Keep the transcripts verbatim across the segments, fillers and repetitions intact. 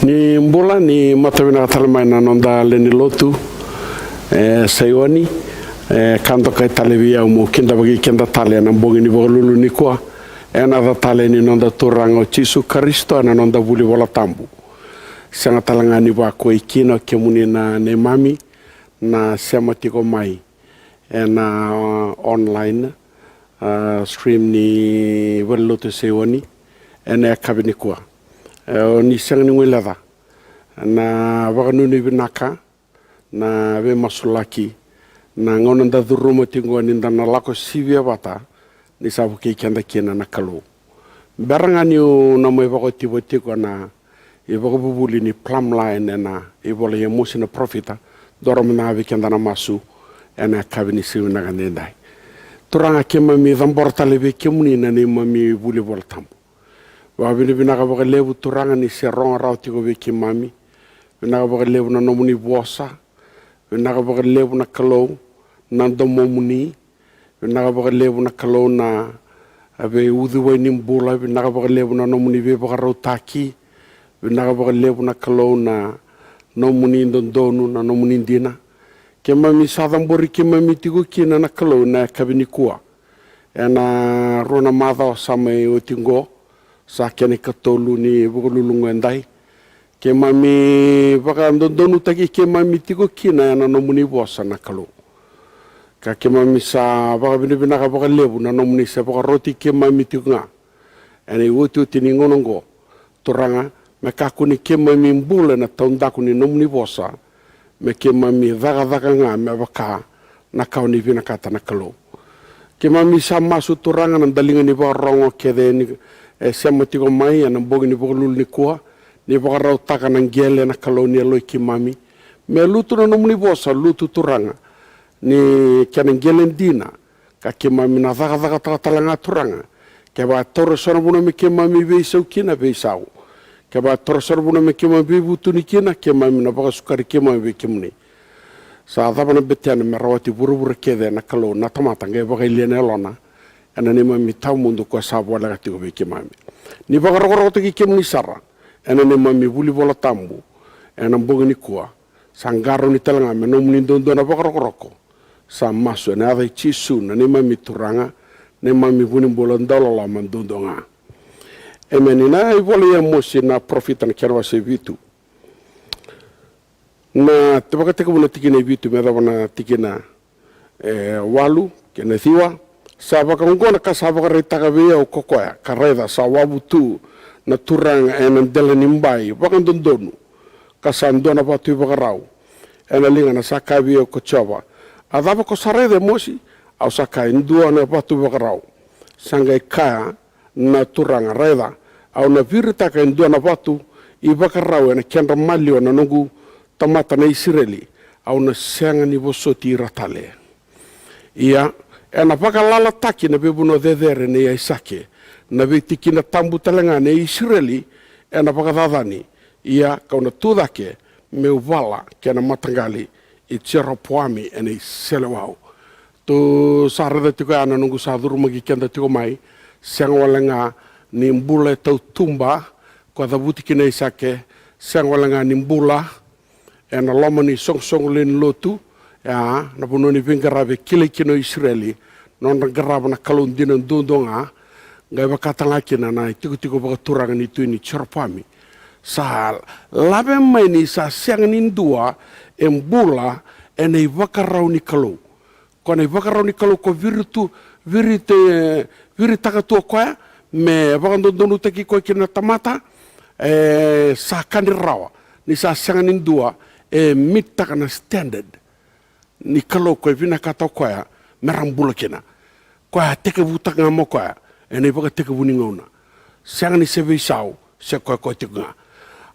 Ni bula, ni mata vinaka tale mai na noda lewe ni lotu e Saioni. E ka dokai tale vei au meu kidavaki keda tale ena bogi ni Vakalulu nikua ena yaca tale ni noda Turaga o Jisu Karisito, ena noda vuli Vola Tabu. Sega tale ga ni vakuai kina o kemuni na neimami na sema tiko mai ena, uh, online, uh, stream ni valenilotu e Saioni ena yakavi nikua. E, o ni sega ni guileca na vakanuinui vinaka, na veimasulaki, na gauna da curuma tiko ni da na lako sivia vata, ni sa vukei keda kina na Kalou. Bera ga niu na mai vakaotiva tiko na ivakavuvuli ni plumb line ena ivola i Emosi na parofita, dua mada ga vei keda na masu ena yakavi ni siga vinaka edaidai. Turaga, keimami cabora tale vei kemuni na neimami vuli Vola Tabu. Vakavinavinaka vakalevu Turaga ni se rogo rawa tiko vei keimami. Vinaka vakalevu na nomuni vosa. Vinaka vakalevu na Kalou na domomuni. Vinaka vakalevu na Kalou na veiuciwai ni bula. Vinaka vakalevu na nomuni veivakarautaki. Vinaka vakalevu na Kalou na nomuni dodonu, na nomuni dina. Keimami sa cabori keimami tiko kina na Kalou na yakavi nikua. Ena rua na macawa sa mai oti oqo, sa kena ikatolu ni Vakalulu oqo edai. Keimami vakadodonutaki keimami tiko kina ena nomuni vosa na Kalou. Ka keimami sa vakavinavinaka vakalevu na nomuni se vakaroti keimami tiko ga ena iotioti ni gauna oqo. Turaga, me kakua ni keimami bula ena taudaku ni nomuni vosa, me keimami cakacaka ga me vaka na ka o ni vinakata na Kalou. Keimami sa masu Turaga na daliga ni vakarorogo kece ni, e sema tiko mai ena bogi ni Vakalulu nikua, ni vakarautaka na qele na Kalou ni yaloi keimami. Me lutu na nomuni vosa, lutu Turaga, ni kena qele dina, ka keimami na cakacakataka tale ga Turaga. Kevaka e taura so na vanua me keimami veisau kina, veisau. Kevaka e taura so na vanua me keimami veivutuni kina, keimami na vakasukari keimami vei kemuni. Sa cava na betena me rawati vuravura kece na Kalou, na tamata qai vakayalia na yalona ena neimami tawamudu ko sa voleka tiko vei keimami. Ni vakarokorokotaki kemuni sara ena neimami vuli Vola Tabu ena bogi nikua. Sa qarauni tale ga me nomuni duadua na vakarokoroko. Sa masu ena yaca i Jisu na neimami Turaga, neimami vunibula dauloloma duadua ga. Emeni. Na ivola i Emosi na parofita na kena wase vitu, na te vakatekivu na tikina e vitu me yacova na tikina e walu kei na ciwa. Sa vakaoqo na ka sa vakaraitaka vei au ko koya, ka raica sa wavu tu na Turaga ena dela ni bai vakadodonu, ka sa dua na vatu ivakarau ena ligana. Sa kaya vei au ko Jiova, a cava ko sa raica Emosi? Au sa kaya, e dua na vatu ivakarau. Sa qai kaya na Turaga, raica, au na viritaka e dua na vatu ivakarau ena kedra maliwa na noqu tamata na Isireli, au na sega ni vosoti ira tale. Ia, ena vakalalataki na veivanua cecere nei Aisake, na veitikina tabu tale ga nei Isireli ena vakacacani. Ia, kau na tu cake meu vala kei na mataqali i Jeropoami ena iseleiwau. Tu sa raica tiko ya na noqu sa curumaki keda tiko mai, sega wale ga ni bula e tautuba ko a cavuti kina Aisake, sega wale ga ni bula ena loma ni soqosoqo lewe ni lotu, ya na vanua ni veiqaravi e kilai kina o Isireli, nodra qarava na Kalou dina duadua ga, qai vakatale ga kina na itikotiko vakaturaga ni tui ni Jeropoami. Sa lave mai ni sa sega ni dua e bula ena ivakarau ni Kalou. Ko na ivakarau ni Kalou ko viritu, virite, viritaka tu o koya me vakadodonutaki koya kina na tamata, e sa ka ni rarawa ni sa sega ni dua e mitaka na standard ni Kalou ko e vinakata o koya me ra bula kina. Koya a tekivutaka ga mo koya ena ivakatekivu ni gauna. Sega ni se veisau, se koya koya tiko ga.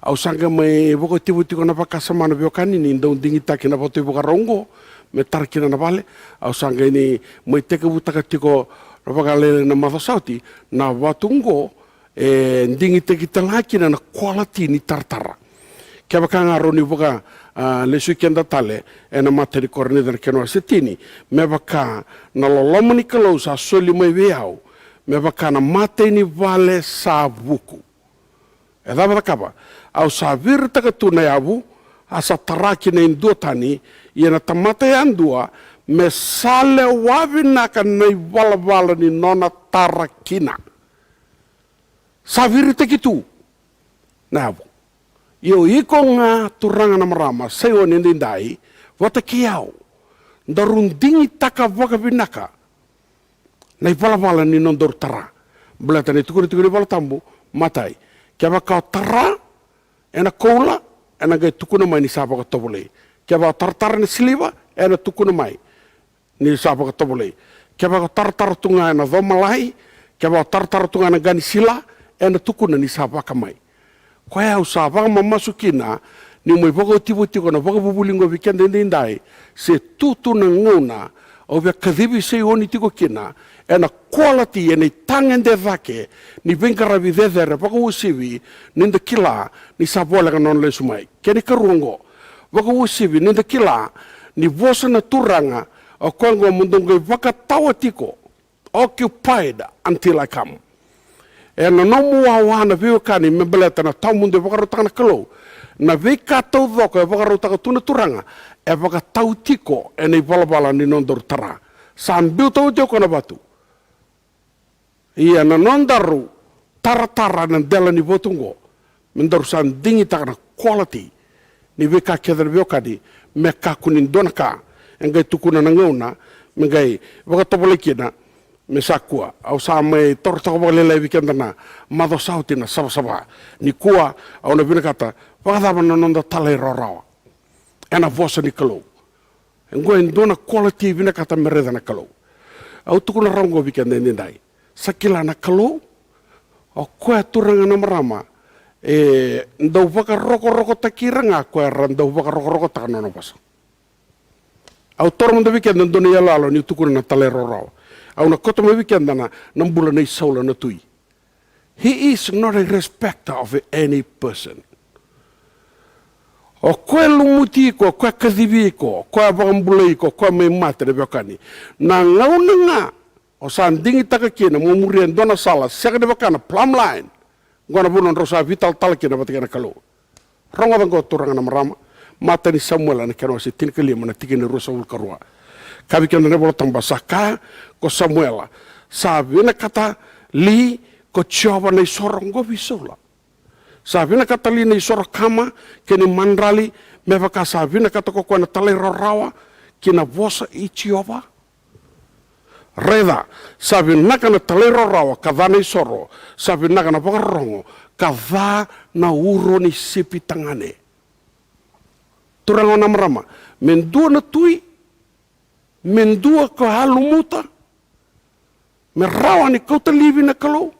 Au sa qai mai vakativu tiko na vakasama na veiwekani ni dau digitaki na vatu ivakarau oqo me tara kina na vale. Au sa qai ni mai tekivutaka tiko na vakalailai na macawa sa oti na vatu oqo e digitaki tale ga kina na quality ni taratara. Kevaka ga rawa ni vaka, a, lesui keda tale ena mata ni Korinica na kena wase tini, me vaka na loloma ni Kalou sa soli mai vei au, me vaka na matai ni vale sa vuku. E cava cakava? Au sa viritaka tu na yavu, a sa tara kina e dua tani, ia na tamata yadua, me sa lewa vinaka na ivalavala ni nona tara kina. Sa viritaki tu na yavu. Io, iko ga turaga na marama, Saioni edaidai, vata kei au, daru digitaka vakavinaka na ivalavala ni nodaru tara. Baleta na itukuni tiko ni Vola Tabu, matai, kevaka o tara ena koula, ena qai tukuna mai ni sa vakatovolei. Kevaka o taratara ena siliva, ena tukuna mai ni sa vakatovolei. Kevaka o taratara tu ga ena comalai, kevaka o taratara tu ga ena qa ni sila, ena tukuna ni sa vaka mai. Koya au sa vakamamasu kina, niu mai vakaotioti iko na vakavuvuli oqo vei keda edaidai, se tu tu na gauna au via kacivi Saioni tiko kina, ena quality, ena itagede cake ni veiqaravi cecere vakauasivi, ni da kila ni sa voleka na nona lesu mai. Kena ikarua oqo, vakauasivi ni da kila ni vosa na Turaga, o koya oqo mo dou qai vakatawa tiko, occupied until I come. Ena nomu wawa na veiwekani me baleta na tawamudu e vakarautaka na Kalou, na veika taucoko e vakarautaka tu na Turaga, e vakatau tiko ena ivalavala ni nodaru tara. Sa biuta oti o koya na vatu. Ia na nodaru taratara na dela ni vatu oqo, me daru sa digitaka na quality ni veika kece na veiwekani, me kakua ni dua na ka e qai tukuna na gauna me qai vakatovolei kina, me sa kua. Au sa mai torotaka vakalailai vei keda na macawa sa oti na savasava. Nikua au na vinakata, vakacava na noda talairawarawa ena vosa ni Kalou? Oqo e dua na quality e vinakata me raica na Kalou. Au tukuna rawa oqo vei keda edaidai. Sa kila na Kalou, o koya turaga na marama, e dau vakarokorokotaki ira ga koya era dau vakarokorokotaka na nona vosa. Au taura mada vei keda e dua na iyaloyalo niu tukuna na talairawarawa. Au na kauta mai vei keda na, na bula nei Saula na tui. He is not a respecter of any person. O koya e lumuti iko, o koya e kacivi iko, o koya e vakabulai iko, o koya e mai mate na veiwekani. Na gauna ga o sa digitaka kina mo muria e dua na sala sega ni vaka na plumb line, oqo na vanua drau sa veitalatala kina vata kei na Kalou. Rogoca oqo turaga na marama, Matai ni Samuela na kena wase tinikalima na tikina e ruasagavulu ka rua. Kaya vei keda na iVolatabu, sa kaya ko Samuela, sa vinakata li ko Jiova na isoro oqo vei Saula? Sa vinakata li na isoro kama kei na imadrali me vaka sa vinakata ko koya na talairawarawa ki na vosa i Jiova? Raica, sa vinaka na talairawarawa ka ca na isoro, sa vinaka na vakarorogo ka ca na uro ni sipi tagane. Turaga na marama, me dua na tui, me dua ko a lumuta, me rawa ni kauta laivi na Kalou.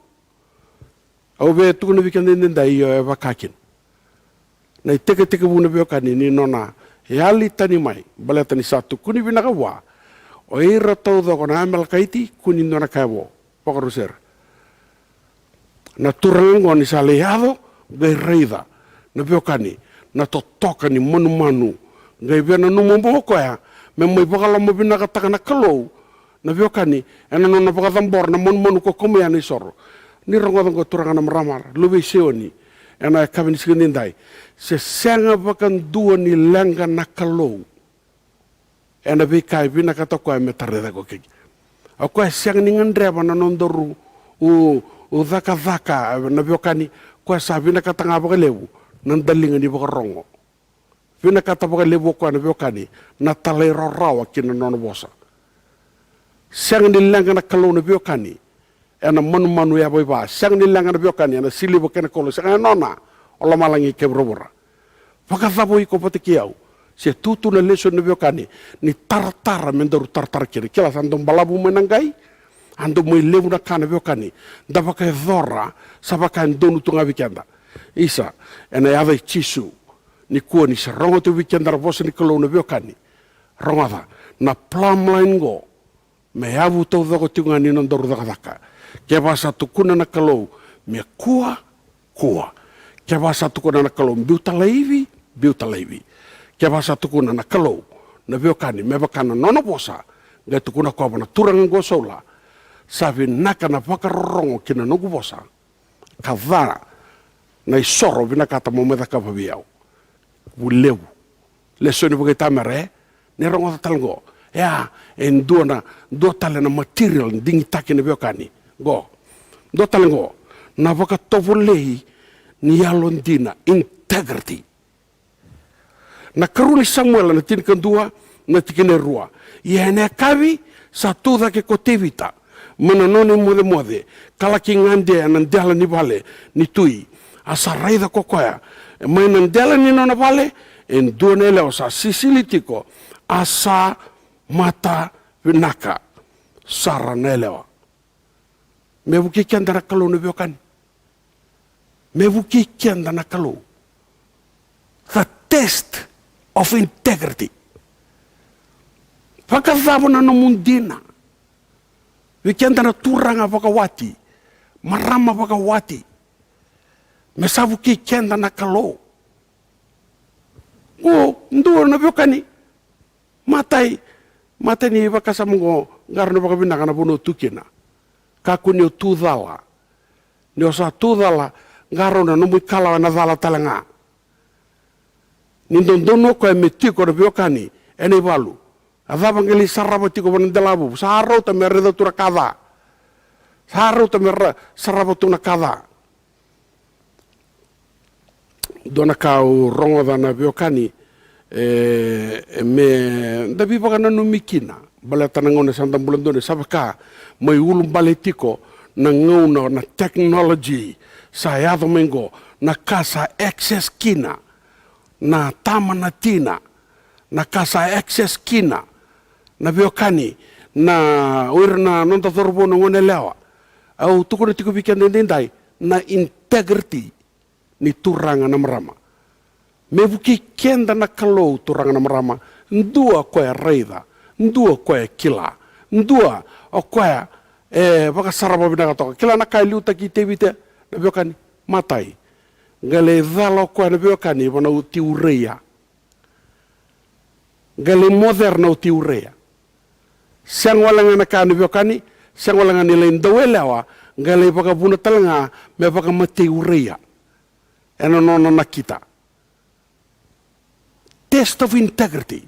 Au via tukuna vei keda edaidai, io, e vaka kina. Na itekitekivu na veiwekani ni nona yali tani mai, baleta ni sa tukuni vinaka vua, o ira taucoko na Amalekaiti, kua ni dua na ka e vo, vakarusai ira. Na turaga oqo ni sa lai yaco, qai raica na veiwekani na totoka ni manumanu, qai via nanuma mai o koya me mai vakalomavinakataka na Kalou, na veiwekani, ena nona vakacabora na manumanu ko kau mai ya na isoro. Ni rogoca oqo turaga na marama, luve i Saioni, ena yakavi ni siga edaidai, se sega vakadua ni leqa na Kalou ena veika e vinakata o koya me tarai cake o keda. O koya e sega ni gadreva na nodaru u, u cakacaka, na veiwekani, o koya sa vinakata ga vakalevu na daliga ni vakarorogo. Vinakata vakalevu o koya na veiwekani na talairawarawa ki na nona vosa. Sega ni leqa na Kalou na veiwekani ena manumanu yavaiva, sega ni leqa na veiwekani ena siliva kei na koula, sega, e nona o lomalagi kei vuravura. Vakacava o iko vata kei au? Se tu tu na lesoni na veiwekani ni taratara me daru taratara kina. Kila sa dau balavu mai na qai, a dau mai levu na ka na veiwekani da vakayacora, sa vaka e donu tu ga vei keda. Isa, ena yaca i Jisu, nikua ni sa rogo tu vei keda na vosa ni Kalou na veiwekani. Rogoca, na plumb line qo, me yavu taucoko tiko ga ni nodaru cakacaka. Kevaka sa tukuna na Kalou me kua, kua. Kevaka sa tukuna na Kalou biuta laivi, biuta laivi. Kevaka sa tukuna na Kalou na veiwekani me vaka na nona vosa, qai tukuna o koya vua na turaga oqo o Saula, sa vinaka na vakarorogo ki na noqu vosa ka ca na isoro vinakata mo mai cakava vei au. Vu levu. Lesoni vakaitamera, e? Ni rogoca tale qo. Ia, e dua na, dua tale na material digitaki na veiwekani. Qo. Dua tale qo. Na vakatovolei ni yalodina, integrity. Na karua ni Samuela na tinikadua, na tikina e rua. Ia ena yakavi sa tu cake ko Tevita mai na nona imocemoce, ka laki gade ena dela ni vale ni tui. A sa raica ko koya mai na dela ni nona vale e dua na yalewa sa sisili tiko, a sa mata vinaka sara na yalewa. Me vukei keda na Kalou na veiwekani. Me vukei keda na Kalou. The test of integrity. Vakacava na nomu dina? Vei keda na turaga vakawati, marama vakawati, me sa vukei keda na Kalou. O dua na veiwekani. Matai, matai ni vakasama qo, qarauna vakavinaka na vanua o tu kina. Kakua ni o tu cala. Ni o sa tu cala, qarauna nomu ikalawa ena cala tale ga. Ni dodonu o koya me tiko na veiwekani ena ivalu. A cava qai lai sarava tiko vua na delavuvu? Sa rauta me raica tu na ka ca. Sa rauta me ra-, sarava tu na ka ca. Dua na ka au rogoca na veiwekani, e, e me da veivakananumi kina. Baleta na gauna sa da bula donu, sa vaka mai ulubale tiko na gauna na technology sa yaco mai qo, na ka sa access kina na tama na tina, na ka sa access kina na veiwekani, na o ira na noda cauravou na goneyalewa. Au tukuna tiko vei keda edaidai na integrity ni turaga na marama. Me vukei keda na Kalou, turaga na marama, dua o koya raica, dua o koya kila, dua o koya e vakasarava vinaka toka. Kila na ka e liutaki Tevita na veiwekani? Matai, qai lai cala o koya na veiwekani vua na Uti Uraia. Qai lai mocera na Uti Uraia. Sega wale ga na ka na veiwekani, sega wale ga ni lai dau yalewa, qai lai vakavuna tale ga me vakamatei Uraia ena nona nakita. Test of integrity.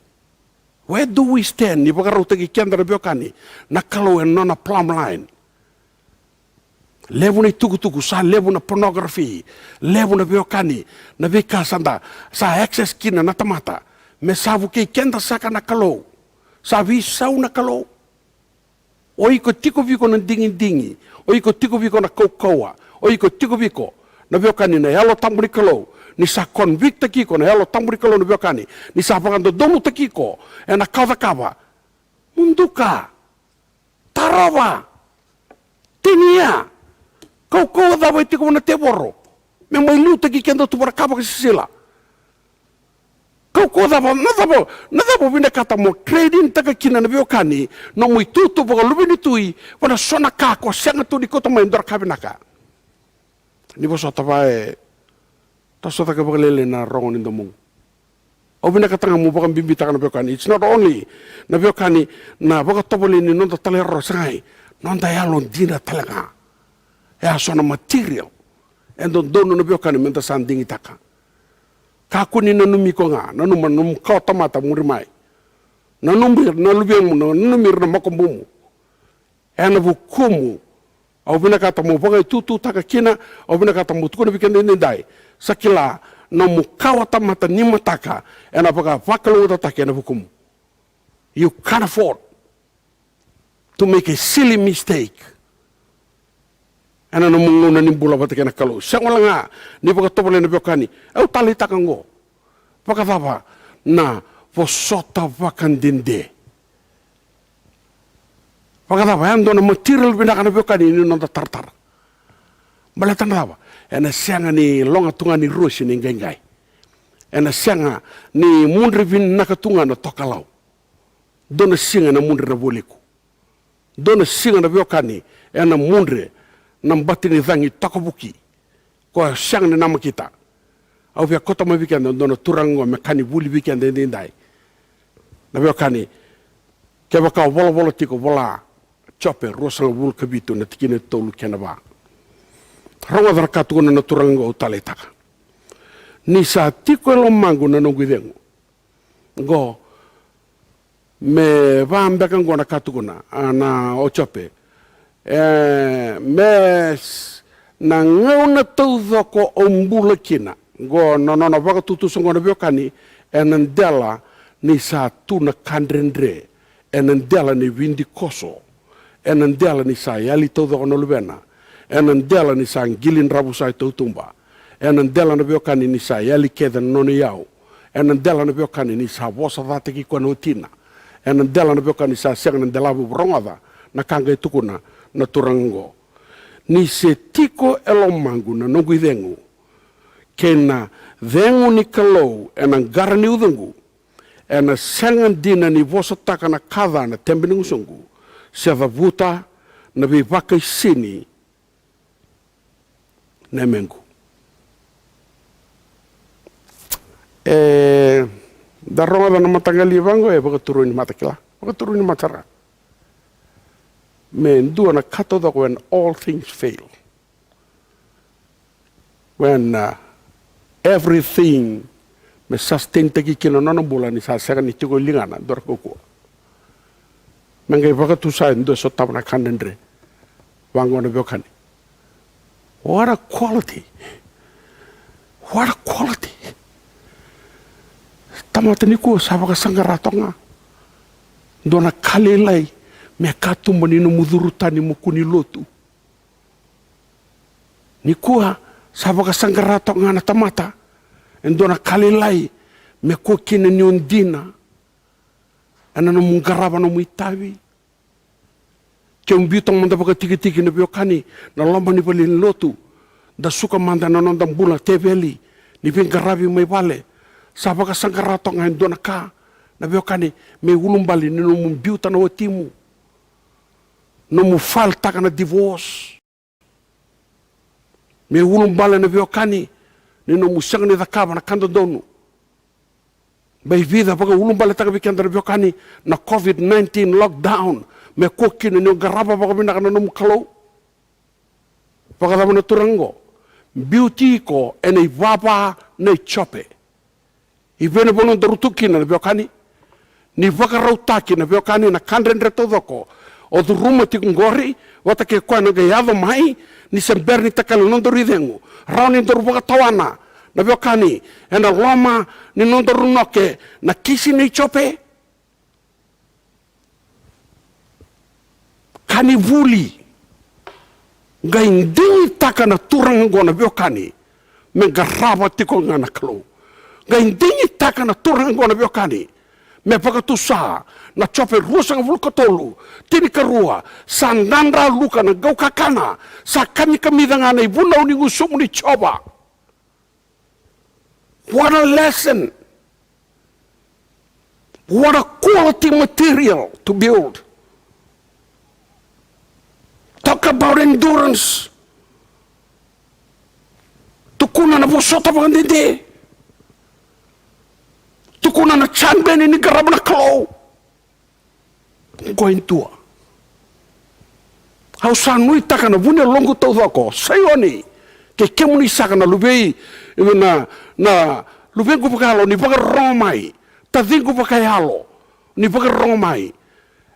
Where do we stand? Ni vakarautaki keda na veiwekani na Kalou ena nona plumb line. Levu na itukutuku, sa levu na pornography, levu na veiwekani, na veika sa da, sa access kina na tamata. Me sa vukei keda saka na Kalou. Sa veisau na Kalou. O iko tiko vei iko na digidigi, o iko tiko vei iko na kaukauwa, o iko tiko vei iko na veiwekani na Yalo Tabu ni Kalou. Ni sa convictaki iko na Yalo Tabu ni Kalou na veiwekani, ni sa vakadodonutaki iko ena ka o cakava. Muduka. Tarova. Tinia. Kaukauwa cava e tiko vua na tevoro me mai liutaki keda tu vua na ka vakasisila? Kaukauwa cava, na cava, na cava o vinakata mo trade in taka kina na veiwekani, nomu itutu vakaluvenitui, vua na so na ka ko sega tu ni kauta mai e dua na ka vinaka? Ni vosota va, e toso cake vakalailai na rogo ni domoqu. Au vinakata ga mo vakabibitaka na veiwekani. It's not only na veiwekani na vakatovolei ni noda talairawarawa, sa qai noda yalodina tale ga. E a so na material e dodonu na veiwekani meda sa digitaka. Kakua ni nanumi iko ga, nanuma na nomu kawatamata muri mai. Nanumi ira na luvemu, na, nanumi ira na makubumu. Ena vukumu, au vinakata mo vakaitututaka kina, au vinakata mo tukuna vei keda edaidai. Sa kila, nomu kawatamata ni mataka ena vaka, vakalougatataki ena vukumu. You can't afford to make a silly mistake ena nomu gauna ni bula vata kei na Kalou. Sega wale ga ni vakatovolei na veiwekani. Au taleitaka oqo. Vakacava na vosota vakadede? Vakacava, e dua na material vinaka na veiwekani ni noda taratara? Baleta na cava? Ena sega ni loga tu ga ni rosi na iqaiqai. Ena sega ni mudre vinaka tu ga na tokalau. Dua na siga ena mudre na vualiku. Dua na siga na veiwekani ena mudre na bati ni cagi tokavuki. Ko sega ni namakita. Au via kauta mai vei keda e dua na turaga oqo me ka ni vuli vei keda edaidai. Na veiwekani, kevaka o volavola tiko, vola Jope ruasagavulu ka vitu na tikina e tolu kei na va. Rogoca na ka tukuna na turaga oqo, au taleitaka. Ni sa tiko e lomaqu na noqu icegu. Oqo, me vaka beka oqo na ka tukuna, a, na o Jope. E, me s-, na gauna taucoko au bula kina. Oqo na nona vakatutusa oqo na veiwekani, ena dela ni sa tu na ka dredre, ena dela ni vidikoso, ena dela ni sa yali taucoko na luvena, ena dela ni sa qili dravusa e tautuba, ena dela na veiwekani ni sa yali kece na nona iyau, ena dela na veiwekani ni sa vosa cataki koya na watina, ena dela na veiwekani sa sega na delavu. Rogoca na ka qai tukuna na turaga oqo. Ni se tiko e lomaqu na noqu icegu, kei na cegu ni Kalou ena qara ni ucuqu, ena sega dina ni vosataka na ka ca na tebe ni gusuqu, se cavuta na veivakaisini na yamequ. E, da rogoca na mataqali vaqo, e vakaturuni matakila, vakaturuni matara. Me dua na ka taucoko, when all things fail. When, uh, everything me sustaintaki kina na nona bula ni sa sega ni tiko e ligana dua na kaukauwa. Me qai vakatusa e dua e sotava na ka dredre. Vaqo na veiwekani. What a quality. What a quality. Tamata nikua sa vakasaqara toka ga. Dua na ka lailai me katuba ni nomu curu tani mo kua ni lotu. Nikua sa vakasaqara toka ga na tamata e dua na ka lailai me kua kina ni o dina ena nomu qarava nomu itavi. Ke o biuta mada vakatikitiki na veiwekani na loma ni valenilotu, da suka mada na noda bula teveli ni veiqaravi mai vale. Sa vakasaqara toka ga e dua na ka na veiwekani me iulubale ni nomu biuta na watimu, nomu faletaka na divorce. Me iulubale na veiwekani ni nomu sega ni cakava na ka dodonu. Bai vica vakaiulubaletaka vei keda na veiwekani na COVID nineteen lockdown, me kua kina ni o qarava vakavinaka na nomu Kalou. Vakacava na turaga oqo? Biuti iko ena ivava nei Jope. I vei na vanua daru tu kina na veiwekani? Ni vakarautaki na veiwekani na ka dredre taucoko o curuma tiko qori, vata kei koya na qai yaco mai, ni se bera ni takali na nodaru icegu, rawa ni daru vakatawana na veiwekani ena loma ni nodaru noke na kisi nei Jope. Ka ni vuli. Qai digitaka na turaga oqo na veiwekani me qarava tiko ga na Kalou. Qai digitaka na turaga oqo na veiwekani me vakatusa na Jope ruasagavulu ka tolu, tinikarua, sa dadraluka na qau kakana, sa kamikamica ga na ivunau ni gusumu ni Jiova. What a lesson. What a quality material to build. Talk about endurance. Tukuna na vosota vakadede. Tukuna na jambeni ni qarava na Kalou. Qo e dua. Au sa nuitaka na vu ni yaloqu taucoko, Saioni, kei kemuni saka na luvei, na, na luvequ vakayalo, ni vakarorogo mai, taciqu vakayalo, ni vakarorogo mai.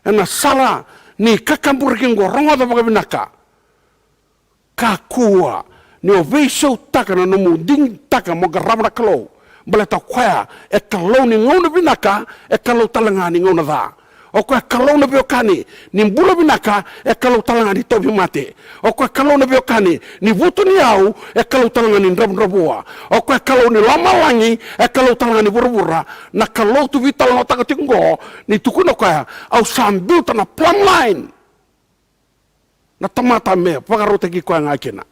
Ena sala ni kakaburaki qo, rogoca vakavinaka. Kakua ni o veisautaka na nomu digitaka mo qarava na Kalou. Baleta o koya e Kalou ni gauna vinaka, e Kalou tale ga ni gauna ca. O koya e Kalou na veiwekani ni bula vinaka, e Kalou tale ga ni tauvimate. O koya e Kalou na veiwekani ni vutuniyau, e Kalou tale ga ni dravudravua. O koya e Kalou ni lomalagi, e Kalou tale ga ni vuravura. Na Kalou tu veitalanoataka tiko qo, ni tukuna o koya, au sa biuta na plumb line. Na tamata me vakarautaki koya ga kina.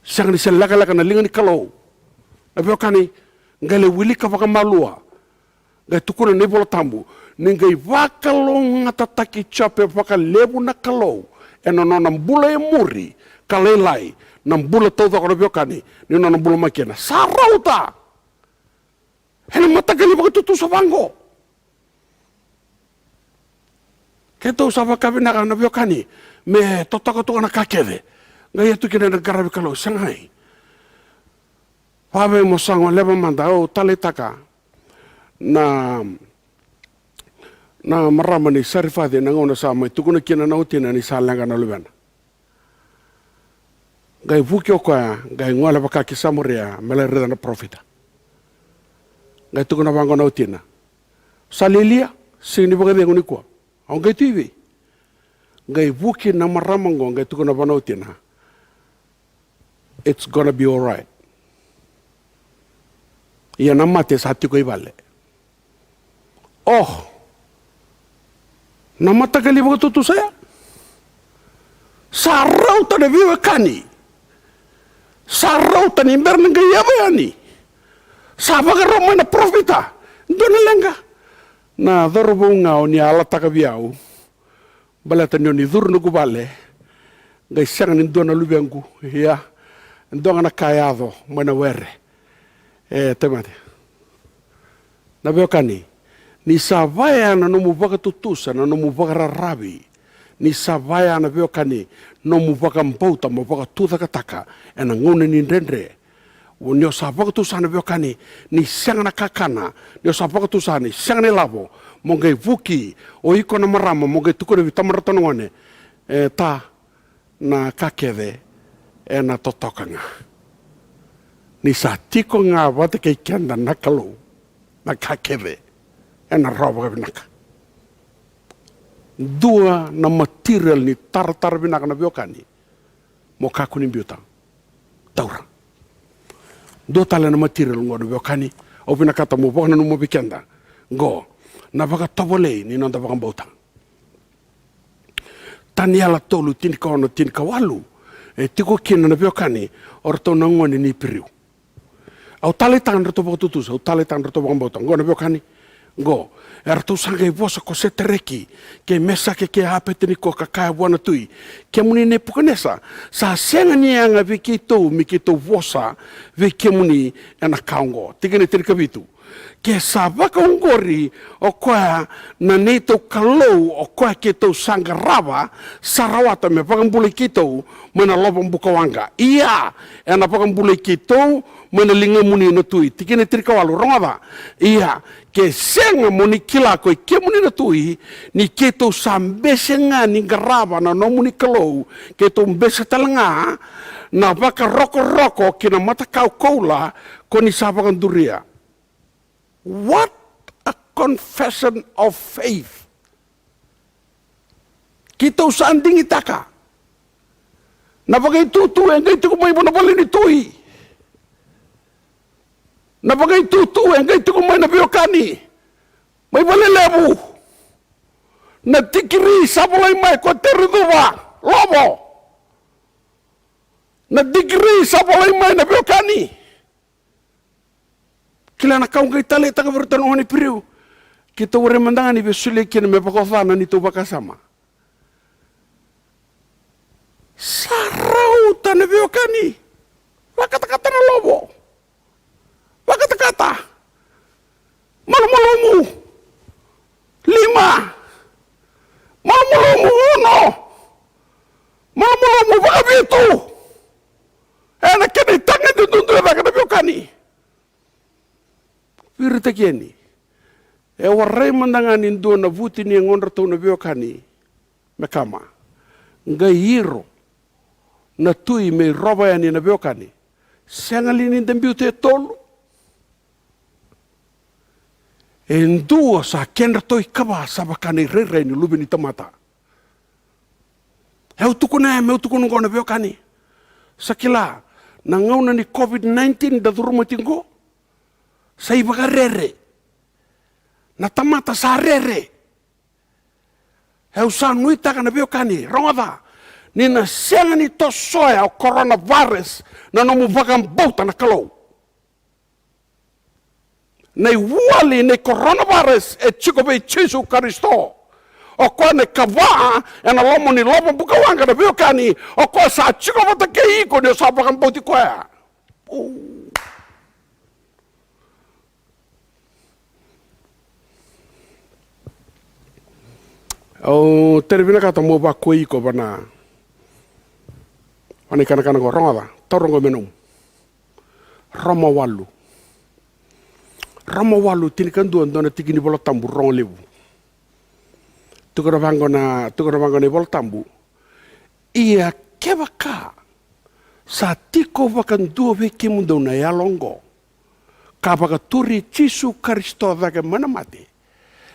Sega ni se lekaleka na liga ni Kalou. Na veiwekani, qai lai wilika vakamalua. Qai tukuna na iVola Tabu ni qai vakalougatataki Jope vakalevu na Kalou ena nona bula e muri, ka lailai na bula taucoko na veiwekani ni nona bula mai kina. Sa rauta. Ena mataka ni vakatutusa vaqo. Keitou sa vakavinaka na veiwekani me totoka toka na ka kece. Qai ia tu kina na qaravi Kalou, segai. Vave mo sa goleva mada, au taleitaka na, na marama ni Sarifaci, na gauna sa mai tukuna kina na watina ni sa leqa na luvena. Qai vuki o koya, qai gole vaka ki Samaria me lai raica na parofita. Qai tukuna vaqo na watina, sa lialia, sega ni vakacegu nikua. Au qai tu i vei? Qai vuki na marama qo, qai tukuna vua na watina, it's gonna be alright. Ia na mate sa tiko i vale. O, na mataqali vakatutusa ya. Sa rauta na veiwekani. Sa rauta ni bera na qai yaco yani. Sa vakarau mai na parofita. Dua na leqa. Na cauravou ga o ni a yalataka vei au. Baleta ni o ni curu noqu vale, qai sega ni dua na luvequ, ia, e dua ga na ka e yaco mai na were. E, taimate. Na veiwekani, ni sa vaya na nomu vakatutusa, na nomu vakararavi, ni sa vaya na veiwekani, nomu vakabauta mo vakatucakataka ena gauna ni dredre, ni o sa vakatusa na veiwekani ni sega na kakana, ni o sa vakatusa ni sega na ilavo, mo qai vuki o iko na marama, mo qai tukuna vei tamadratou na gone, e, ta, na ka kece ena totoka ga. Ni sa tiko ga vata kei keda na Kalou, na ka kece ena rawa vakavinaka. Dua na material ni taratara vinaka na veiwekani, mo kakua ni biuta. Taura. Dua tale na material qo na veiwekani, au vinakata mo vakananuma vei keda. Qo, na vakatovolei ni noda vakabauta. Taniela tolu, tinikaono, tinikawalu. E tiko kina na veiwekani, o ratou na gone ni Iperiu. Au taleitaka na ratou vakatutusa, au taleitaka na ratou vakabauta. Qo na veiwekani, qo. Eratou sa qai vosa ko Setareki, kei Mesake, kei Apeteniko, ka kaya vua na tui, kemuni Nepukanesa, sa sega ni yaga vei keitou me keitou vosa vei kemuni ena ka oqo. Tikina e tinikavitu. Ke sa vakaoqori o koya na neitou Kalou, o koya keitou sa qarava, sa rawata me vakabulai keitou mai na lovo bukawaqa. Ia, ena vakabulai keitou mai na ligamuni na tui. Tikina e tinikawalu, rogoca. Ia, ke sega mo ni kila ko i kemuni na tui, ni keitou sa bese ga ni qarava na nomuni Kalou, keitou bese tale ga na vakarokoroko ki na matakau koula ko ni sa vakaduria. What a confession of faith. Keitou sa digitaka na vakaitutu e qai tiko mai vua na vale ni tui. Na vakaitutu e qai tiko mai na veiwekani, mai Valelevu. Na tikiri sa volai mai ko Terucuva Lovo. Na tikiri sa volai mai na veiwekani. Kila na ka au qai taleitaka vei iratou na gone Iperiu. Keitou warai mada ga ni via solia kina me vakaoca na neitou vakasama. Sa rauta na veiwekani. Vakatakata na lovo. Vakatakata. Malumalumu. Lima. Malumalumu ono. Malumalumu vakavitu. Ena kena itagede duadua e caka na veiwekani. Viritaki yani. E warai mada ga ni dua na vuti ni yagodratou na veiwekani me kama. Qai iro na tui me irova yani na veiwekani. Sega li ni da biuta e tolu? E dua sa kedratou ikava sa vaka na irairai ni luve ni tamata. E au tukuna ya, me au tukuna qo na veiwekani. Sa kila, na gauna ni COVID nineteen da curuma tiko qo, sa ivakarere. Na tamata sa rere. E au sa nuitaka na veiwekani, rogoca, ni na sega ni tosoya o coronavirus na nomu vakabauta na Kalou. Na iwali nei coronavirus e tiko vei Jisu Karisito. O koya na ikava ena loma ni lovo bukawaqa na veiwekani, o koya sa tiko vata kei iko ni o sa vakabauti koya. Au tere vinakata mo vakuai iko vana Na ikanakana qo, rogoca, taura qo me nomu. Roma walu. Roma walu, tinikadua, dua na tiki ni Vola Tabu rogo levu. Tukuna vaqo na, tukuna vaqo na iVola Tabu. Ia kevaka sa tiko vakadua vei kemudou na yalo oqo, ka vakaturi Jisu Karisito cake mai na mate,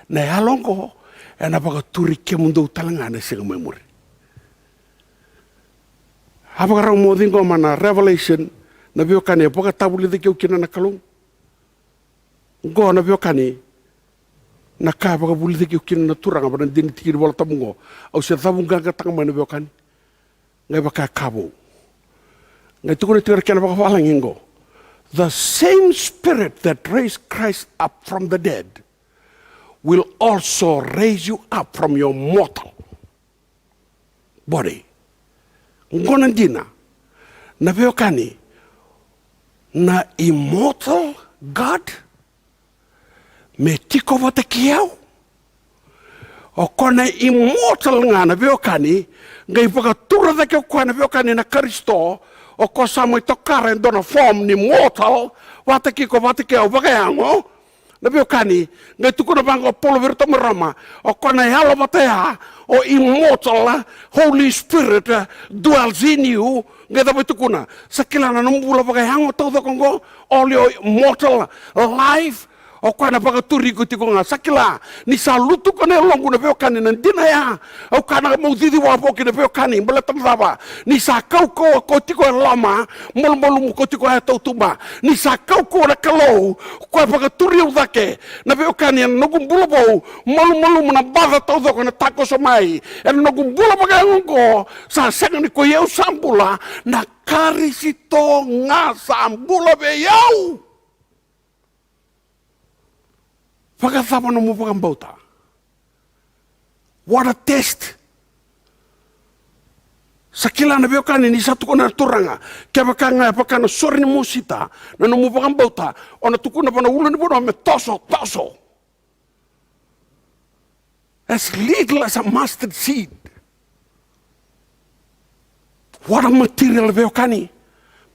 na yalo oqo ena vakaturi kemudou tale ga ena siga mai muri. A vakarau mo ciqoma na Revelation, na veiwekani, e vakatavulici au kina na Kalou. Qo na veiwekani, na ka e vakavulici au kina na Turaga, vaka na dina ni tiki ni Vola Tabu qo. Au se cavuqaqataka mai na veiwekani. Qai vaka e ka vou. Qai tukuna tiko na kena vakavalagi qo. The same spirit that raised Christ up from the dead will also raise you up from your mortal body. Qo na dina. Na veiwekani, na immortal God me tiko vata kei au. O koya na immortal ga na veiwekani, qai vakatura cake o koya na veiwekani na Karisito, o koya sa mai tokara e dua na form ni mortal, vata kei iko, vata kei au, vakayago. Na veiwekani, qai tukuna vaqo o Paula vei iratou mai Roma, o koya na yalo vata ya, o immortal, Holy Spirit, uh, dwells in you, qai cava e tukuna, sa kila na nomu bula vakayago taucoko qo, all your mortal life, o koya na vakaturi iko tiko ga. Sa kila ni sa lutuka na yaloqu na veiwekani na dina ya. Au kaya na meu cici wavoki na veiwekani, baleta na cava? Ni sa kaukauwa ko tiko e loma, malumalumu ko tiko e tautuba. Ni sa kaukauwa na Kalou, ko koya e vakaturi au cake na veiwekani ena noqu bula vou, malumalumu na baca taucoko ena takoso mai ena noqu bula vakayago oqo. Sa sega ni koi au sa bula, na Karisito ga sa bula vei au. Vakacava nomu vakabauta? What a test. Sa kila na veiwekani ni sa tukuna na Turaga, kevaka ga e vaka na sore ni mosita na nomu vakabauta, o na tukuna vua na ulunivanua me toso, toso. As little as a mustard seed. What a material, veiwekani,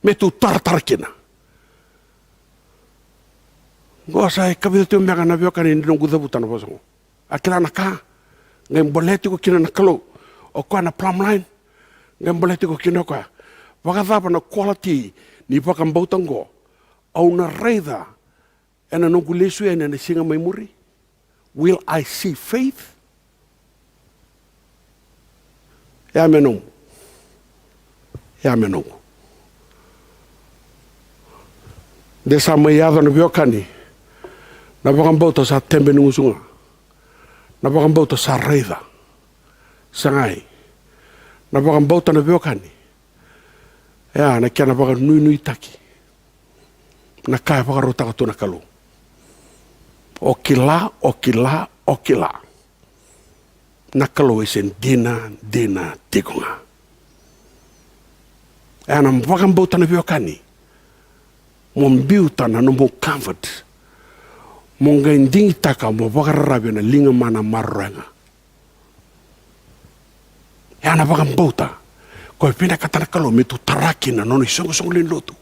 me tu taratara kina. Qo sa ikavica tiko beka na veiwekani ni noqu cavuta na vosa qo. A kila na ka, qai bolea tiko kina na Kalou o koya na plumb line. Qai bolea tiko kina o koya. Vakacava na quality ni vakabauta qo? Au na raica ena noqu lesu yani ena siga mai muri? Will I see faith? Ya me nomu. Ya me noqu. De sa mai yaco na veiwekani, na vakabauta sa tebe ni gusu ga. Na vakabauta sa raica. Segai. Na vakabauta na veiwekani, ya na kena vakanuinuitaki na ka e vakarautaka tu na Kalou. O kila, o kila, o kila. Na Kalou e se dina, dina tiko ga. Ena vakabauta na veiwekani, mo biuta na nomu comfort, mo qai digitaka mo vakararavi ena liga mana maroroya ga. Ena vakabauta, ko e vinakata na Kalou me tu tara kina na nona isoqosoqo lewe ni lotu.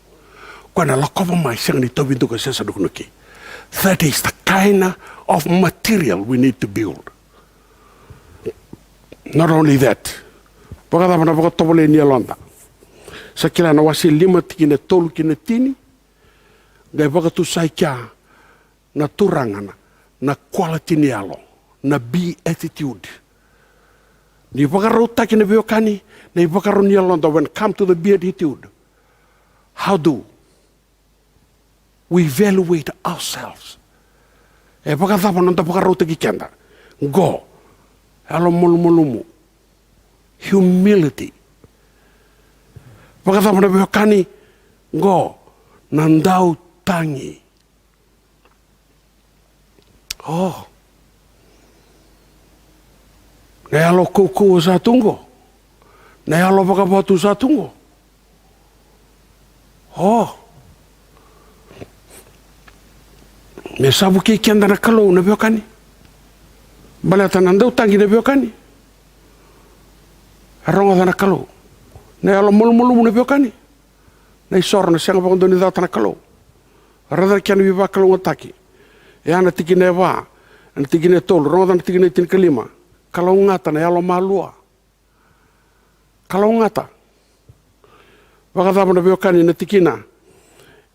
Ko ena lakova mai, sega ni tauvi duka, se sa nukinuki. That is the kind of material we need to build. Not only that, vakacava na vakatovolei ni yaloda? Sa kila na wase lima tikina e tolu ki na tini, qai vakatusai kea na Turaga na, na quality ni yalo, na beatitude. Ni vakarautaki na veiwekani, na ivakarau ni yaloda, when come to the beatitude, how do we evaluate ourselves? E vakacava na noda vakarautaki keda? Qo, yalo malumalumu, humility. Vakacava na veiwekani? Qo, na dau tagi. O, na yalo kaukauwa sa tu qo. Na yalo vakavatu sa tu qo. O, me sa vukei keda na Kalou na veiwekani. Baleta na dau tagi na veiwekani, e rogoca na Kalou. Na yalo malumalumu, na veiwekani. Na isoro na sega vakadua ni cata na Kalou. Raica na kena veivakalougatataki. E a na tikina e va, na tikina e tolu, rogoca na tikina e tinikalima. Kalougata na yalo malua. Kalougata. Vakacava, na veiwekani, na tikina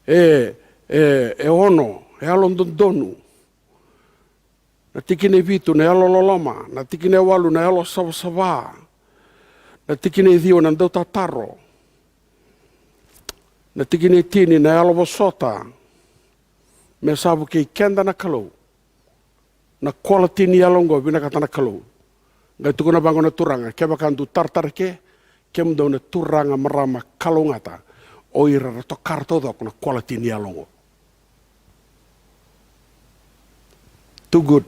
e, e, e ono, e yalododonu. Na tikina e vitu, na yalololoma. Na tikina e walu, na yalosavasava. Na tikina e ciwa, na dautataro. Na tikina e tini, na yalovosota. Me sa vukei keda na Kalou. Na quality ni yalo oqo, vinakata na Kalou. Qai tukuna vaqo na Turaga, kevaka dou taratara ke, kemudou na turaga, marama kalougata, o ira ra tokara taucoko na quality ni yalo oqo. Too good.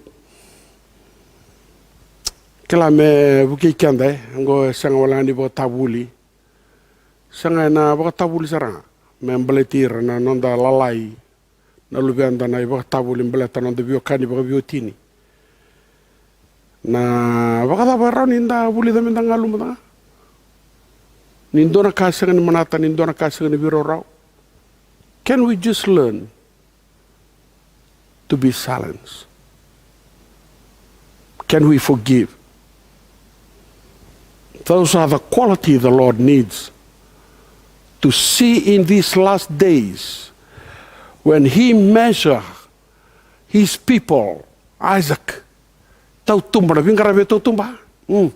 Kila, me vukei keda, e, oqo e sega wale ga ni vakatavuli. Sega, ena vakatavuli sara ga me baleti ira na noda lalai, na luveda, na ivakatavuli baleta na noda veiwekani vakaveiwatini. Na vakacava e rawa ni da vulica me da galu mada ga? Ni dua na ka sega ni manata, ni dua na ka sega ni veiraurau. Can we just learn to be silent? Can we forgive? Those are the quality the Lord needs to see in these last days, when he measure his people, Isaac. Tautuba, na veiqaravi e tautuba. Mm.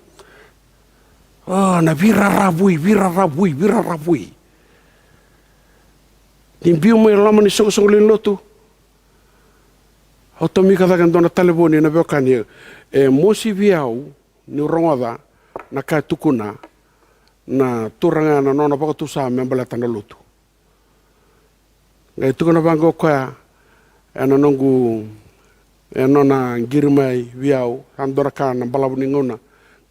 O, na veiraravui, veiraravui, veiraravui. Ni biu mai loma ni soqosoqo lewe ni lotu, au tomika cake e dua na talevoni, na veiwekani, e mosi vei au niu rogoca na ka e tukuna na turaga na nona vakatusa me baleta na lotu. Qai tukuna vaqo o koya, ena noqu, ena nona qiri mai vei au, sa dua na ka na balavu ni gauna.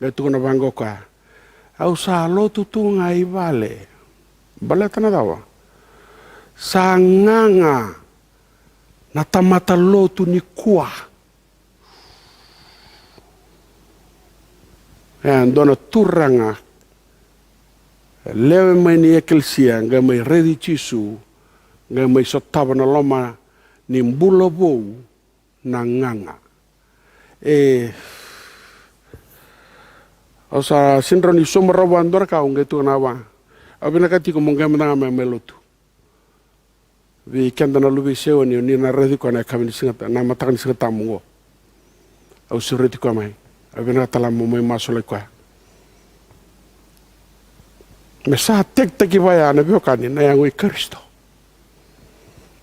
Qai tukuna vaqo o koya, au sa lotu tu ga i vale. Baleta na cava? Sa gaga na tamata lotu nikua. E dua na turaga lewe mai ni ekelesia, qai mai raici Jisu, qai mai sotava na loma ni bula vou, na gaga. E, au sa sega ni sauma rawa vua e dua na ka, au qai tukuna vua, au vinakata tiko mo qai mada ga mai, mai lotu. Vei keda na luve i Saioni, o ni na raici koya na yakavi ni siga, na mataka ni Sigatabu oqo. Au sureti koya mai. Au vinakata tale ga mo mai masulaki koya. Me sa tekiteki vaya, na veiwekani, na yago i Karisito.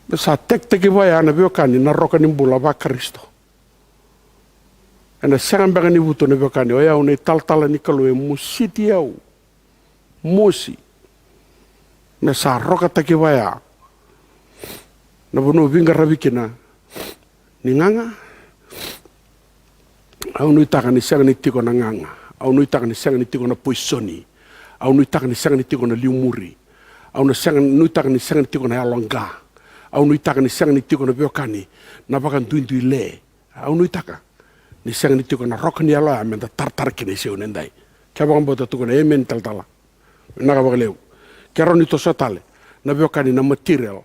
Me sa tekiteki vaya, na veiwekani, na roka ni bula vaKarisito. Ena sega beka ni vutu, na veiwekani, o yau na italatala ni Kalou, e mositi au. Mosi. Me sa rokataki vaya na vanua au veiqaravi kina ni gaga. Au nuitaka ni sega ni tiko na gaga. Au nuitaka ni sega ni tiko na poisoni. Au nuitaka ni sega ni tiko na liumuri. Au na sega, nuitaka ni sega ni tiko na yaloqa. Au nuitaka ni sega ni tiko, na veiwekani, na vakaduidui le. Au nuitaka ni sega ni tiko na roka ni yalo ya me da taratara kina e Saioni edai. Ke vakabauta, tukuna emeni talatala. Vinaka vakalevu. Ke rawa ni toso tale, na veiwekani, na material.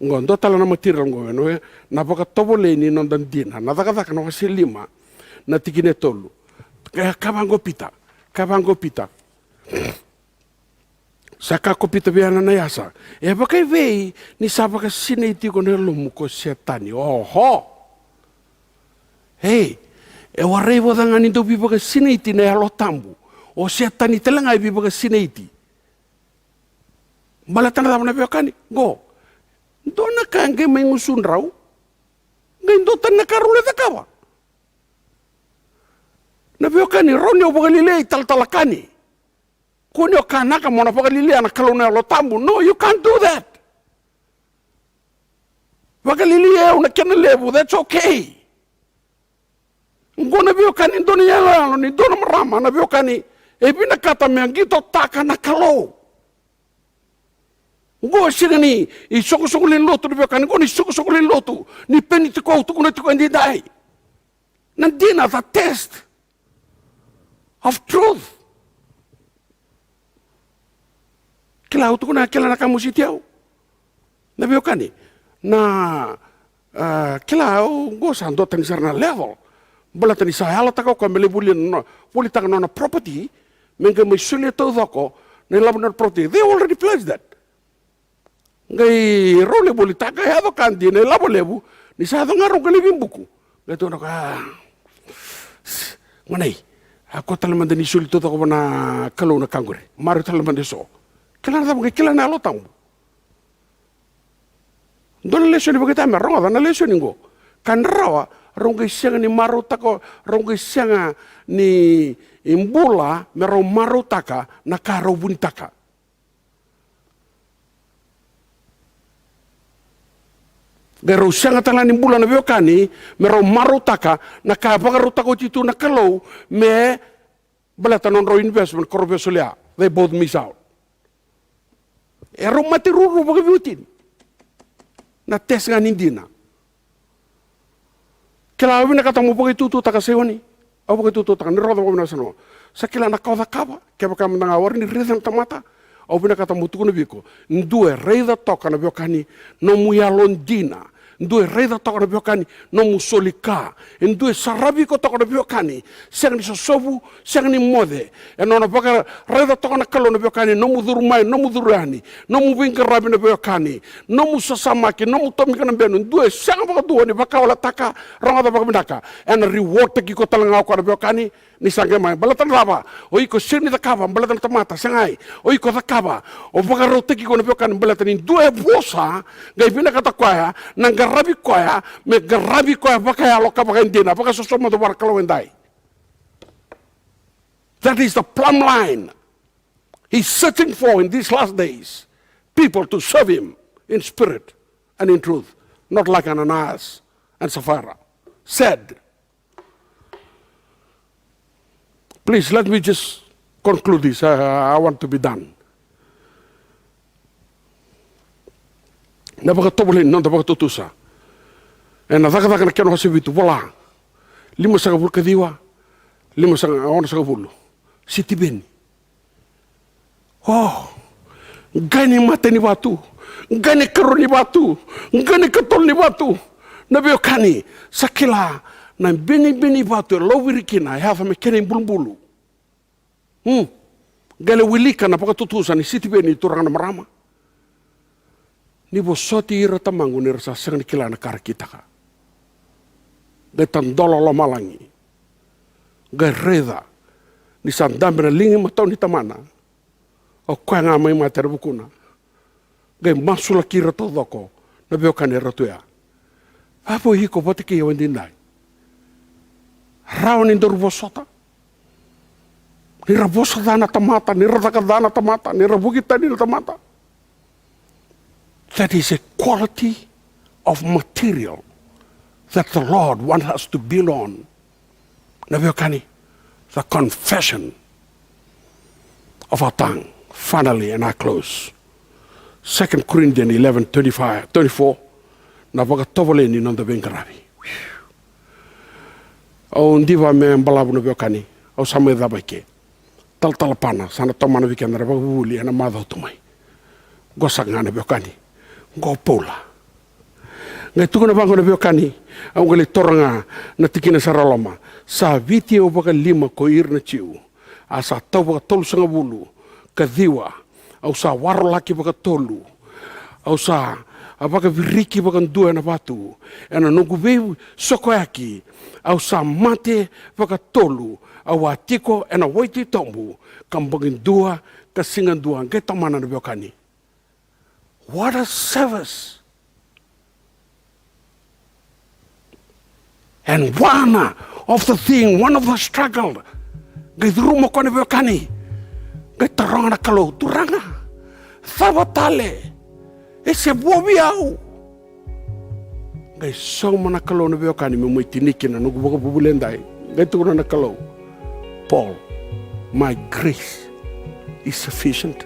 Oqo dua tale na material oqo, e na, na vakatovolei ni noda dina. Na Cakacaka na wase lima, na tikina e tolu. Ka, ka vaqo o Pita. Ka vaqo o Pita. Sa kaya ko Pita vei Ananaiasa, e vakaevei ni sa vakasinaiti iko na yalomu ko Setani? Oho! Ei, e warai vata ga ni dau veivakasinaiti na Yalo Tabu, o Setani tale ga e veivakasinaiti. Baleta na cava, na veiwekani? Qo, dua na ka e qai mai gusudrau, qai dua tani na ka rau lai cakava. Na veiwekani, rawa ni o vakalialiai, talatala Kani. Kua ni o kanaka mo na vakalialia na Kalou na Yalo Tabu. No, you can't do that. Vakalialiai au na kena levu, that's okay. Oqo, na veiwekani, dua na iyaloyalo ni dua na marama, na veiwekani, e vinakata me qitotaka na Kalou. Oqo e sega ni isoqosoqo lewe ni lotu, na veiwekani, oqo na isoqosoqo lewe ni lotu ni Penitiko au tukuna tiko edaidai. Na dina, the test of truth. Kila, au tukuna, kila na ka mo siti au. Na veiwekani, na, ah, kila, au qo sa dua tani sara na level. Baleta ni sa yalataka o koya me lai volia na, volitaka na nona property, me qai mai solia taucoko na ilavo ni nona property. They already pledged that. Qai rau lai volitaka, yaco ka dina, ilavo levu, ni sa yaco ga rau qai lai veibuku. Qai tukuna o koya, ah, s-, gone, a kua tale mada ni soli taucoko vua na Kalou na ka qori. Marau tale mada eso. Kila na cava, qai kila na Yalo Tabu. Dua na lesoni vakaitau me rogoca na lesoni qo. Ka na rawa, rau qai sega ni marautaka, rau qai sega ni bula me rau marautaka na ka rau vunitaka. Qai rau sega tale ga ni bula na veiwekani me rau marautaka na ka e vakarautaka oti tu na Kalou me baleta na nodrau investment ka rau via solia. They both miss out. E rau mate ruarua vakaveiwatini. Na test ga ni dina. Kila, au vinakata mo vakaitututaka Saioni. Au vakaitututaka, ni rogoca vakavinaka sara. Sa kila na ka o cakava, kevaka mada ga o rawa ni raica na tamata. Au vinakata mo tukuna vei iko, dua e raica toka na veiwekani nomu yalodina. Dua e raica toka na veiwekani nomu soli ka. E dua e saravi iko toka na veiwekani, sega ni sosovu, sega ni moce. E nona vakaraica toka na Kalou na veiwekani nomu curu mai, nomu curu yani, nomu veiqaravi na veiwekani, nomu sasamaki, nomu tomika na benu. Dua e sega vakadua ni vakawaletaka, rogoca vakavinaka. Ena rewardtaki iko tale ga o koya na veiwekani. Ni sa qai mai, baleta na cava? O iko sega ni cakava baleta na tamata, segai. O iko cakava, o vakarautaki iko na veiwekani baleta ni dua e vosa, qai vinakata koya, na qaravi koya, me qaravi koya vakayalo ka vakaidina, vakasosomoce vua na Kalou edai. That is the plumb line. He's searching for in these last days people to serve him in spirit and in truth, not like Ananias and Sapphira. Sad. Please, let me just conclude this. I, I want to be done. Na vakatovolei ni noda vakatutusa. Ena Cakacaka na kena wase vitu, vola. Limasagavulu ka ciwa, limasaga, onosagavulu. Sitiveni. O, qai ni mata ni vatu, qai ni karua ni vatu, qai ni katolu ni vatu. Na veiwekani, sa kila, na binibini vatu e lauviri kina, e yaco me kena ibulubulu. Hmm. Qai lai wilika na vakatutusa ni Sitiveni, turaga na marama. Ni vosoti ira tamaqu ni ra sa sega ni kila na ka ra kitaka. Qai tadola lomalagi. Qai raica ni sa dabe na liga imatau ni Tamana. O koya ga mai mate ena vukuna. Qai masulaki ira taucoko na veiwekani era tu ya. Vavo iko vata kei au edaidai. Rawa ni daru vosota. Ni ra vosa ca na tamata, ni ra caka ca na tamata, ni ra vuki tani na tamata. That is a quality of material that the Lord wants us to build on. Na veiwekani, the confession of our tongue. Finally, and I close. Second Corinthians eleven twenty-five, twenty-four, na vakatovolei ni noda veiqaravi. Au diva me balavu na veiwekani, au sa mai cava i ke. Talatala Pana, sa na tomana vei keda na vakavuvuli ena macawa tu mai. Qo saka ga na veiwekani. Qo Paula. Qai tukuna vaqo na veiwekani, au qai lai taura ga na tikina sara loma. Sa Viti au vakalima ko ira na Jiu. A sa tau vakatolusagavulu ka ciwa, au sa warolaki vakatolu. Au sa a vakaviriki vakadua ena vatu. Ena noqu veisokoyaki, au sa mate vakatolu. Au a tiko ena wai titobu ka bogi dua ka siga dua. Qai tomana na veiwekani. What a service. And one of the thing, one of the struggle, qai curuma o koya na veiwekani. Qai taroga na Kalou, Turaga, cava tale? E se vo vei au. Qai sauma na Kalou na veiwekani me mai tini kina na noqu vakavuvuli edai. Qai tukuna na Kalou, Paul, my grace is sufficient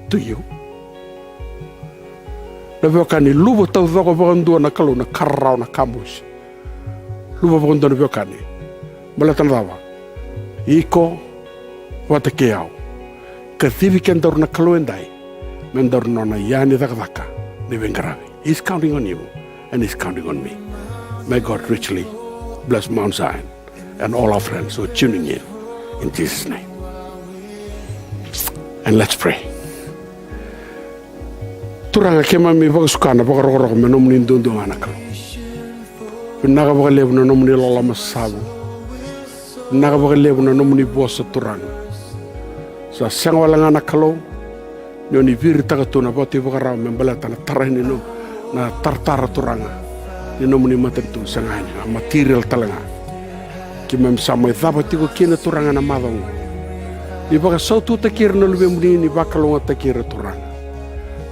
to you. Na veiwekani, luva taucoko vakadua na Kalou na ka rarawa, na ka mosi. Luva vakadua na veiwekani. Baleta na cava? Iko vata kei au. Kacivi kedaru na Kalou edai. me daru nona yani cakacaka ni veiqaravi. He's counting on you and he's counting on me. May God richly bless Mount Zion and all our friends who are tuning in, in Jesus' name. And let's pray. Turaga, keimami vakasuka na vakarokoroko me nomuni duadua ga na Kalou. Vinaka vakalevu na nomuni loloma savu. Vinaka vakalevu na nomuni vosa, Turaga. Sa sega wale ga na Kalou ni o ni viritaka tu na vatu ivakarau me baleta na tarai ni no, na taratara, Turaga, ni nomuni matanitu. Sega yani, a material tale ga. Keimami sa mai cava tiko kina, Turaga, na macawa oqo. Ni vakasaututaki ira na luvemuni, ni vakalougatataki ira, Turaga.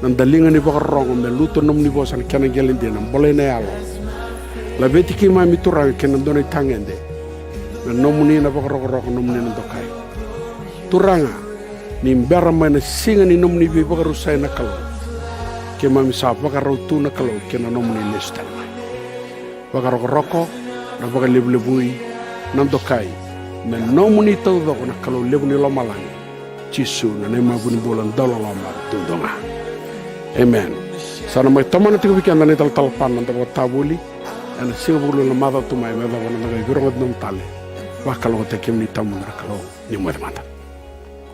Na daliga ni vakarorogo me lutu na nomuni vosa, na kena qele dina, bolei na yalo. Laveti keimami, Turaga, kei na dua na itagede. Me nomuni na vakarokoroko, nomuni na dokai. Turaga, ni bera mai na siga ni nomuni veivakarusai, na Kalou, keimami sa vakarau tu, na Kalou, kei na nomuni lesu tale mai. Vakarokoroko, na vakalevulevui, na dokai, me nomuni taucoko, na Kalou levu ni lomalagi. Jisu na neimami vunibula dauloloma duadua ga. Amen. Sa na mai tomana tiko vei keda na italatala pana na Vakatavuli ena siga Vukelulu na macawa tu mai, me yacova na qai veirogoci tale. Vakalougatataki kemuni taumada, na Kalou ni moce mada.